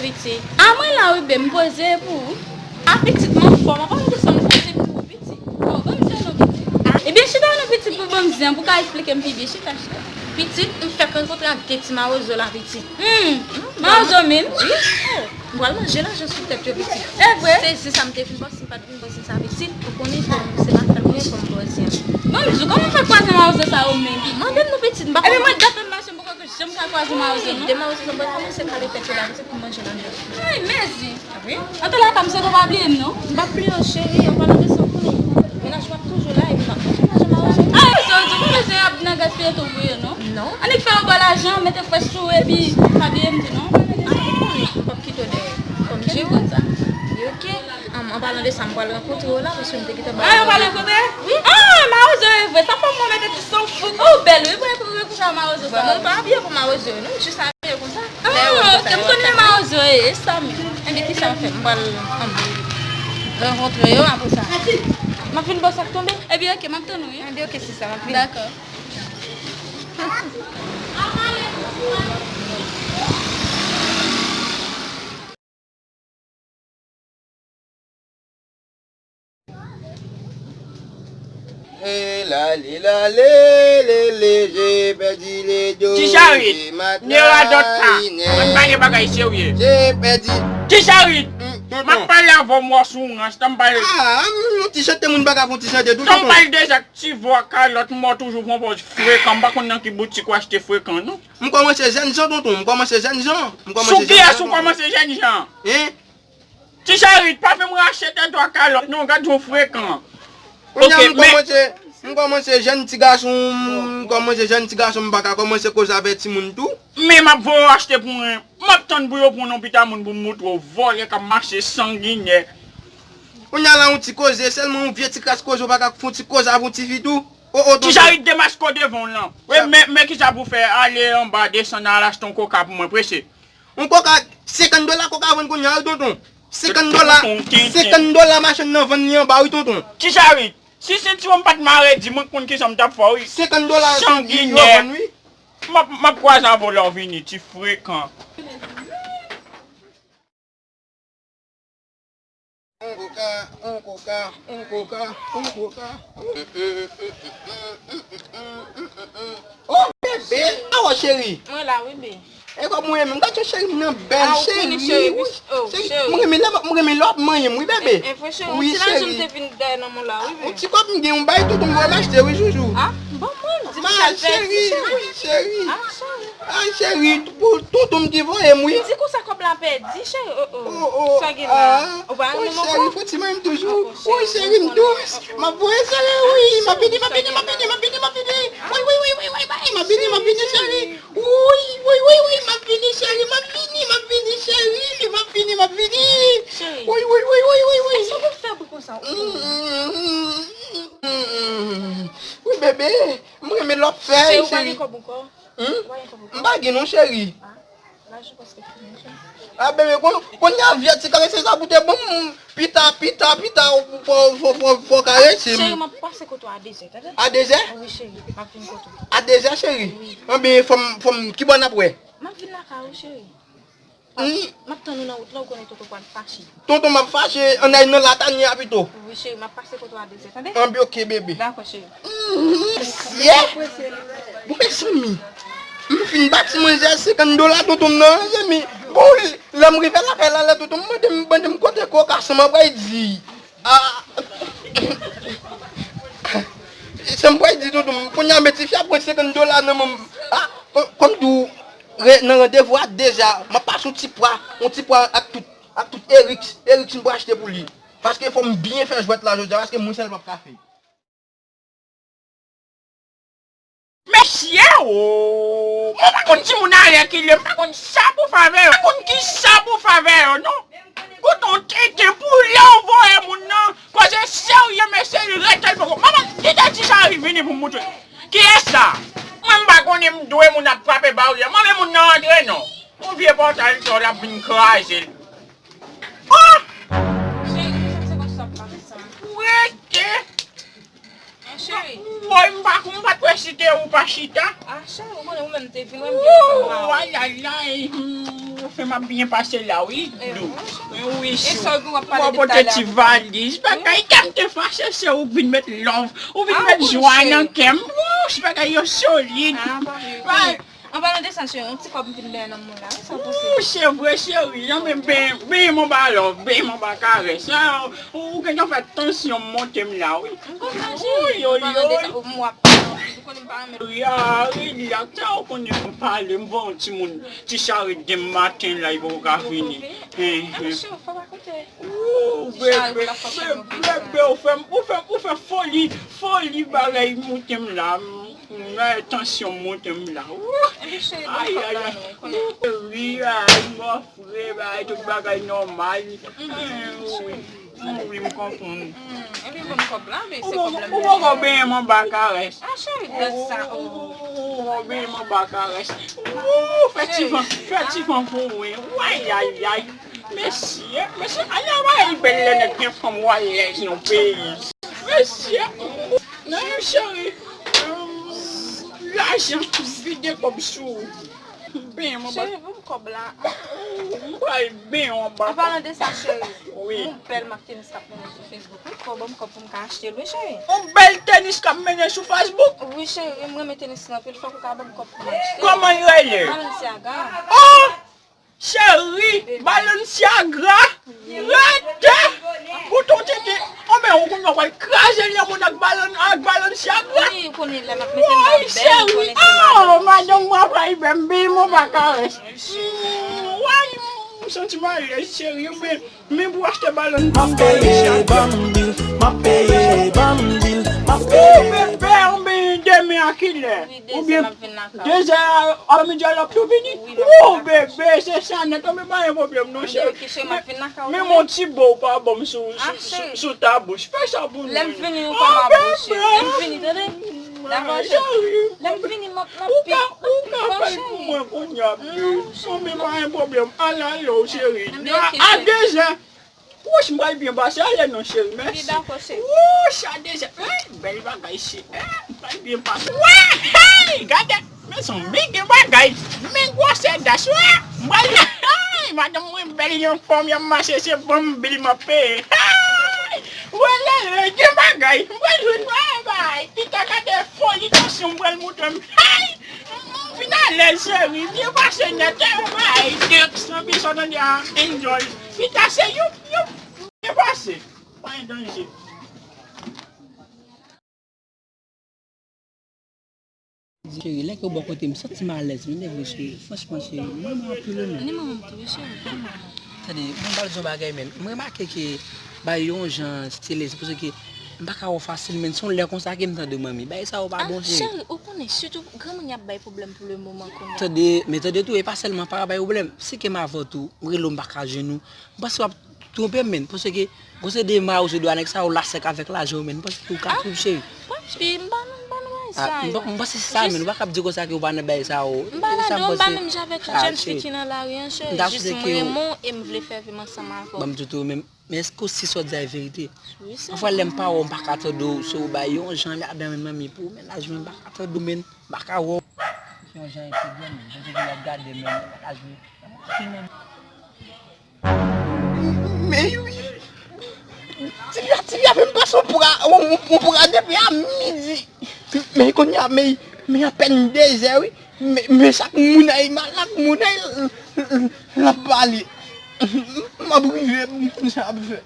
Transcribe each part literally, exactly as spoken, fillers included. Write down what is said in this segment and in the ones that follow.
Pitit. A mwen la wi, be, m poze pou ou. A pitit, m anfòm, apa m di sa, m poze pou ou, pitit. Bon, ban m di non, pitit. Ebyen, chita non, pitit, pou ban m zen, pou ka eksplike m pi byen, chita, chita. Pitit, m fèk rankontre ak de ti mawozo la, pitit. Hmm, mawozo menm? Wi. M pral manje lajan sou tèt yo, pitit. E vre? Sezi sa m te vin pase, m pa t vin pase sa, pitit. Ou konnen fò m, se pa fè mwen, fò m pran zen. Ban m di w, kòman w fè kwaze mawozo sa yo menm? Mande m non, pitit, m pa konnen. Ebyen, mwen, dapre m mache, m poko janm ka kwaze mawozo, non? De mawozo sa, mwen kòmanse kale tèt yo la, pitit, pou m manje lajan. Ay, mèsi. Wi. Antouka, m swete w pa bliye m, non? M p ap bliye w, cheri, an palan de sa, ou konnen. Mennaj mwen ap toujou la, epi m ap manje mawozo. Ay, sa w di, ou konnen se ap nan gaspiye tou pou yo, non? Non. Annik fè yon bon lajan, mete frèch sou, epi pa bliye m tou, non? Ah, ou konnen, m p ap kite w dèyè. Kòm je konn sa. Li oke. An, an palan de sa, m pral rankontre w la, paske m te gentan ba w randevou. Ah, yo pral rankontre? Wi. Ah, mawozo e vre. Sa fè mwen mete ti san fout. Ou bèl, wi, mwen pou renkontre ak mawozo sa. Vrèman, m pa abiye pou mawozo, non, m jis abiye konsa. Ah, ok, m konnen mawozo e, e sa menm. Ebyen, kisa w fè? M pral, um, rankontre yo, apre sa. M ap vin bò sa k tonbe. Ebyen, ok, m ap tann ou, wi. Ebyen, ok, sista, m ap vini. Dakò. E la li la le le le, j'ai perdu les dos. Ti Charit, ne radòt pa. Mwen pa gen bagay serye. J'ai perdu. Ti Charit, m ap pale avè w, m wè w sou rans, tann pale. Ah, yon ti chante moun pa ka fè yon ti chante tou, tonton. Tann pale deja, ti vwa kalòt, m wè w toujou pran pòz frekan, m pa konn nan ki boutik w achte frekan, non. M kòmanse jèn jan, tonton, m kòmanse jèn jan. M kòmanse jèn jan, tonton. Sou kiyès ou kòmanse jèn jan? Hein? Ti Charit, pa fè m rache tèt ou ak kalòt non, gad jan w frekan. Kounye a m kòmanse, m kòmanse jèn ti gason, m kòmanse jèn ti gason, m pa ka kòmanse koze avè timoun tou. Men m ap voye w achte pou mwen. M ap tann pou yo pran w nan pita moun pou m moutre w vòlè k ap mache sanginè. Kounye a la yon ti koze, sèlman yon vye ti kras koze, w pa ka fè yon ti koze avè yon ti fi tou. O, o, tonton. Ti Charit, demaske w devan w lan. Wi, men, men kisa pou w fè, ale anba, desann, al achte yon koka pou mwen, prese. Yon koka, senkant dola koka vann kounye a, wi, tonton. Senkant dola, tonton, tenten. Senkant dola machann nan vann li anba, wi, tonton. Ti Charit, si sentiwon m pa t mare, di mwen konn kisa m t ap fè w, wi. Senkant dola yo vann, wi. Sanginè. M ap, m ap kwaze avè w lè w vini, ti frekan. Un coca, un coca, un coca, un coca. Oh, bebe, awa cheri. Mwen la, wi, be. E kòm ou ye menm, gade cheri m nan bèl, cheri. Ah, ou konnen cheri, wi, cheri, cheri. M renmen lè, m renmen lè w ap manyen m, wi, bebe. E, e vre, cheri, yon ti lajan m te vin dèyè nan men w la, wi, be. Yon ti kòb m gen, yon bay tonton m voye m achte, wi, joujou. Ah, bon, mwen, m di m pral pèdi, cheri. Wi, cheri. Ah, cheri. Ay, cheri, pou tonton m ki voye m, wi. Di konsa kòb la pèdi, cheri. Oh, oh. Oh, oh, sa gen la? Ou pa renmen mwen ankò? Oh, cheri, fò ti manyen m toujou. Oh, oh, cheri, cheri, m dous. M ap voye, cheri, wi. M ap vini, m ap vini, m ap vini, m ap vini, m ap vini. Wi, wi, wi, wi, wi, bay. M ap vini, m ap vini, cheri. Wi, wi, wi, wi, m ap vini, cheri. M ap vini, m ap vini, cheri. M ap vini, m ap vini. Cheri. Wi, wi, wi, wi, wi, wi. Sa w fè bri konsa? Mm, mm, mm, mm. Wi, bebe. M renmen lè w ap fè, cheri. Cheri, ou pa gen kòb ankò? Hmm? Ou pa gen kòb ankò? M pa gen non, cheri. Ah, lajan prèske fini, cheri. Ah, bebe, kon, kounye a vye ti karese sa pou te bon, pita, pita, pita, fò, fò, fò, fò karese m. Cheri, m ap pase kote w a dezè, tande? A dezè? Wi, cheri, m ap vin kote w. A dezè, cheri? Wi. Anben, fò m, fò m, ki bò n ap wè? M ap vin lakay ou, cheri. M ap tann ou nan wout la, ou konnen tonton pral fache. Tonton m ap fache, ann al nan Latanya pito. Wi, cheri, m ap pase kote w a dezè, tande? Anben, ok, bebe. Dakò, cheri. Mesye! Bon, mezanmi, m fin bati manzè senkant dola tonton m nan, mezanmi. Bon, lè m rive lakay la, lè tonton m mande m, mande m kote koka san m ap pral di. Ah. Sa m pral di tonton m, kounye a men ti fi a pran senkant dola nan men m. Ah, kòm, kòm di w, re-, nan randevou a deza, m ap pase yon ti pwa, yon ti pwa ak tout, ak tout Erix, Erix m pral achte pou li. Paske fò m byen fè jwèt la jodi a, paske mwen sèl p ap ka fè. Mesye o! Mwen pa konn timoun a lè ki lè, m pa konn sa pou fè avè yo. M pa konn ki sa pou fè avè yo, non. Ou t on tenten pou lè w voye moun nan. Koze serye, mesye, li rete l poko. Manman, kite ti Chari vini pou m moutre. Kiyès sa? Mwen m pa konnen m dwe moun ap frape baryè. Mwen men moun nan antre non. Yon vye pòtay sa w l ap vin kraze l. Oh! Cheri, kisa se konsa w ap pale sa? Rete! Ah, cheri. Woy, m pa, m pa t wè si te ou pa chita. Ah, cheri, ou konnen ou menm te vin wè m te konn pa wè. Ayayay. Hmm. Fè m ap byen pase la, wi, Doudou. Wi, chou. Mwen pote ti valiz. Bagay, kè m te fache, se ou k vin met love, ou vin met jwa nan kè m. Wouch, bagay yo solid. An palan de sa, cheri, yon ti kòb m vin dèyè nan men w la, wi, sa w panse? Wouch, se vre, cheri. Jan men ben, ben m anba love, ben m anba karès. Ou gentan fè tansyon m monte m la, wi. M konprann, cheri. An palan de sa, ou m w ap pale, ou konnen m pa renmen. Ria, rilaks, sa ou konnen m pale, m voye yon timoun. Ti charit demen maten la, li poko ka vini. Hen, hen. Ou bebe, bebe, ou fè m, ou fè m, ou fè foli, foli bagay moute m la. M, m, tansyon moute m la. Ay, ay, ay. Ri, ay, mò fre, bay, tout bagay nòmal. Hen, wi. Wi, m konprann. Hmm, epi ban m kòb la, men se pwoblèm. Ou poko benyen m anba karès. Ah, cheri, gad sa, oh. Ou poko benyen m anba karès. Ou fè ti van, fè ti van pou mwen. Way, ay, ay. Mesye, mesye, ala bagay bèl lè nèg gen fanm ou alèz nan peyi. Mesye, nan yon cheri. Lajan vide kòb sou ou. Benyen m anba. Cheri, ban m kòb la. M pral benyen w anba. An palan de sa, cheri, wi. Yon bèl map tenis k ap mennen sou Facebook. Wi, fò w ban m kòb pou m ka achte l, wi, cheri. Yon bèl tenis k ap mennen sou Facebook? Wi, cheri, m renmen tenis lan anpil, fòk ou ka ban m kòb pou m achte l. Kòman l rele? Balenciaga. Oh! Cheri, Balenciaga. Rete! Bouton tete. Oh, men ou konnen w pral kraze lè moun ak balon, ak Balenciaga. Wi, ou konnen lè m ap mete m nan bèl, ou konnen se madanm. Oh, madanm mwen pral bèm, bèm, mwen pa ka rès. Way, m santi m alèz, cheri, men, men pou achte balon. M ap peye, ban m bil, m ap peye, ban m bil, m ap peye. Ou bebe, ou byen demen a kilè? Oubyen dezè apre midi a l ap tou vini? Wi, m ap vin lakay. Oh, bebe, se sa nèt. Oh, men pa gen pwoblèm non, cheri. Anben, ok, cheri, m ap vin lakay ou. Men yon ti bo ou pa ban m sou, sou, sou, sou ta bouch. Fè sa pou nou. Lè m vini, ou pa m a bo, cheri. Lè m vini, tande? Dakò, cheri. Lè m vini, m ap, m ap pik. Ou ka, ou ka fè l pou mwen kounye a, bebe. Non, cheri. Oh, men pa gen pwoblèm. Al, al, cheri. Anben, ok, cheri. A dezè. Wouch, m pral byen pase, ale non, cheri, mèsi. Wi, dakò, cheri. Wouch, a dezè, hey, bèl bagay, cheri, hey, m pral byen pase. Wè, hey, gade, men se yon bigi bagay, men gwosè das, wè, m pral, hey, madanm mwen bèl, anfòm, y ap mache, se bon bil m ap peye, hey, wè, lè, lè, gen bagay, m pral jwenn, wè, bay, pita gade foli, tansyon m pral moute m, hey, m vin alèz, cheri, byen pase nèt, hey, bay, dèk, san pi sòt an de a, enjoy. Pita se youp, youp. Byen pase. Pa gen danje. Cheri, lè ke w bò kote m, m santi m alèz, men de vre, cheri. Franchman, cheri, m renmen w anpil, wi, men. Ni manman m tou, wi, cheri, tèlman. Tande, mwen pral di w yon bagay, men. M remake ke bay yon jan stilè, se paske m pa ka wè w fasil, men se yon lè konsa ke m tande manmi. Bagay sa yo pa bon, cheri. Ah, cheri, ou konnen, sitou granmoun y ap bay pwoblèm pou le moman kounye a. Tande, men tande tou, e pa sèlman pa bay pwoblèm. Si ke m avè w tou, m rele w, m pa ka jwenn ou, m panse w ap twonpe m, men, paske gon se de ma ou sou dwa nèg sa yo la sèk avèk lajan yo, men, m panse ke ou ka swiv, cheri. Papi, m pa nan, m pa nan bagay sa yo. M panse se sa, men, ou pa kab di konsa ke ou pa nan bagay sa yo. M pa ladan, m pa menm jan avèk tout jèn fi ki nan lari an, cheri. Jis mwen renmen w e m vle fè vi m ansanm avè w. Ban m di w tou, men, men èske w si sa w di a e verite? Pafwa lè m pa wè w, m pa ka tande w, se w bay yon jan ladan, men, manmi, pou mennaj mwen, m pa ka tande w, men, m pa ka wè w. Yon jan e pwoblèm, mwen te gen lè gade, men, mennaj mwen. Men wi. Ti fi a, ti fi a fè m pase yon pra, yon, yon, yon pra depi a midi. Men kounye a, men, men apèn dezè, wi. Men, men sa k moun ay malak, moun ay l, l, l ap pale. M ap rive, m konn sa ap fè.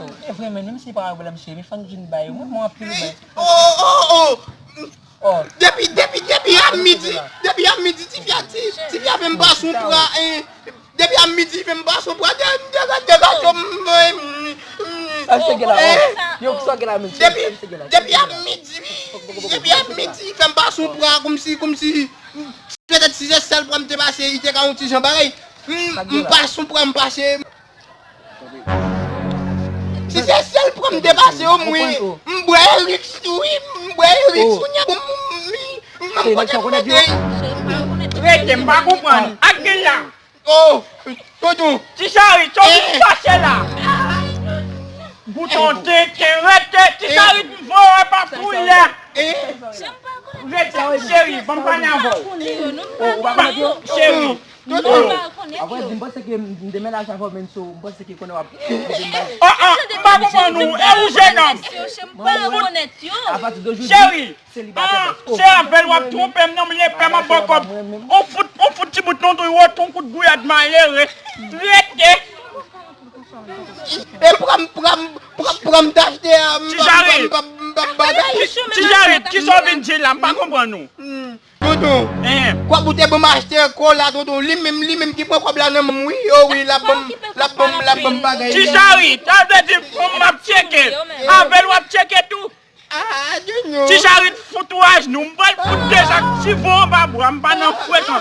Oh, e vre, men, menm si pa gen pwoblèm, cheri, men fò n vin bay yo. Mwen, mwen anpil, men. Oh, oh, oh. Oh. Depi, depi, depi a midi, depi a midi, ti fi a, ti, ti fi a fè m pase yon pra, eh, depi a midi, fè m pase yon pra, de, de, de, de, de, mm, mm, mm. Sa se gen la, eh, yo, sa gen la, men, depi, depi a midi, wi. Depi a midi, fè m pase yon pra, kòmsi, kòmsi, petèt si se sèl pra m te pase, li te ka yon ti jan parèy. M, m pase yon pra, m pase. Si se sèl pra m te pase, omwen, m bwè Eriks tou, wi, m bwè Eriks, kounye a, m, m, m, m, m, kote m mete. Rete, m pa konprann. Ak gen la. Oh, tonton. Ti Chari, tonton, chache la. Bouton tenten, rete, Ti Chari, voye pa pou lè. Rete, cheri, ban m pale avè w. Cheri. Apre, di m panse ke m te mennaj avè w, men so, m panse ke konnen w ap twonpe m. Ah, ah, m pa konprann ou. E ou, jenòm? Apati de jodi, cheri, selibatè. Ah, se avè l w ap twonpe m, non, m lepè m ap ba w kòb. Ou fout, ou fout ti bout non, tou, ou ton kout gouyad malere. Rete. E pran, pran, pran, pran m t achte a, m p ap, m p ap, m p ap, m p ap bagay. Ti Charit, kisa w vin di la? M pa konprann ou. Tonton, kòb ou te ban m achte kola, tonton, li menm, li menm ki pran kòb la nan men m, wi. O wi, l ap ban m, l ap ban m, l ap ban m bagay. Ti Charit, sa vle di pou m ap tcheke. Avè l w ap tcheke tou. Ah, Ti Charit fout ou ajnou, m pral fout de zak chivo anba bra, m pa nan frekan.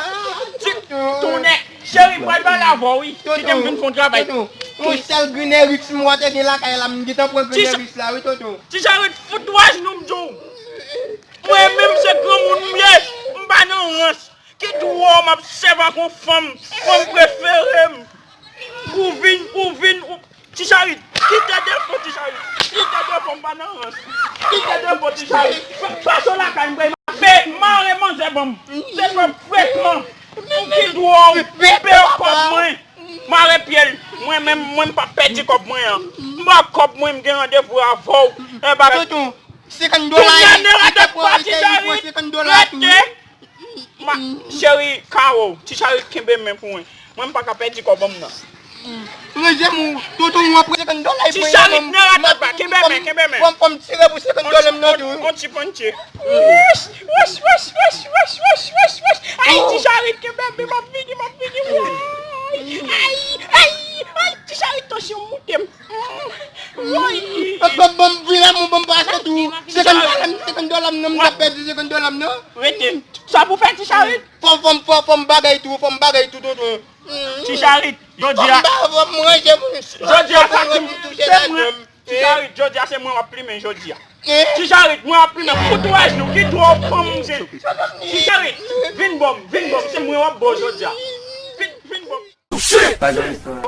Ti tounen, cheri, m pral pale avè w, wi. Kite m vin fè yon travay. Tonton, yon sèl Grineris m wè te gen lakay la, m gentan pran Grineris la, wi, tonton. Ti Charit fout ou ajnou, m di w. Mwen menm se granmoun m ye, m pa nan rans. Ki dwa w m ap sèvi ak yon fanm, fanm prefere m. Ou vin, ou vin, ou Ti Charit, kite defo, Ti Charit. Kite defo, m pa nan rans. Kite defo, Ti Charit. Pase lakay m, bay m ap mare manzè ban m. Se kòb frekman. Pou ki dwa w peye kòb mwen? Mare pye l. Mwen menm, mwen m pa pèdi kòb mwen an. M ba kòb mwen, m gen randevou avè w. E bagay. Tonton, senkant dola, li te pran, li te pran senkant dola tou. Ma, cheri, Kawo, Ti Charit kenbe men pou mwen. Mwen, m pa ka pèdi kòb m nan. Ranje m ou, tonton, ou an pran senkant dola, li pran. Ti Charit nan ratat pa, kenbe men, kenbe men. Fò m, fò m tire pou senkant dola m nan tou. On ti, on ti. Wouch, wouch, wouch. Ay, Ti Charit, kenbe men, m ap vini, m ap vini. Ay, ay, ay, Ti Charit, tansyon moute m. Woy. Ban m, ban m, vin la, ban m pase tou. Senkant dola m, senkant dola m nan, m t ap pèdi senkant dola m nan. Rete. Sa pou fè, Ti Charit? Fò, fò, fò, fò m bagay tou, fò m bagay tou, tonton. Ti Charit, jodi a. Fò m ba, fò m ranje pou. Jodi a, sa ki, se mwen. Ti Charit, jodi a, se mwen w ap plimen jodi a. Ti Charit, mwen w ap plimen. Fout ou ajnou, ki dwa w pran m, se. Ti Charit, vin bò m, vin bò m, se mwen w ap bo jodi a. Vin, vin bò m. Pa janm